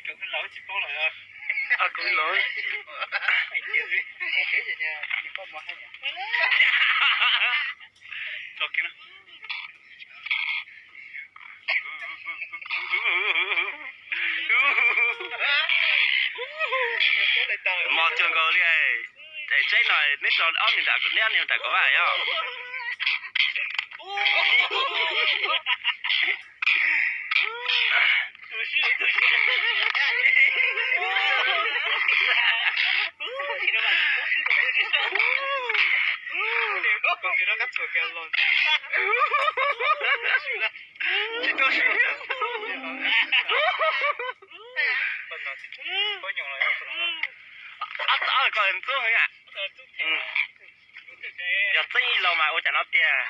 Kuv los. Mos cuag nkaus li. Es tsaib no neb tso ob niag nram, neb ob niag nram kom vaj yog. Tsis tuaj si. Ob txoj ko ntxub heev. Yog txeeb ib lo mas ua cas no tiag.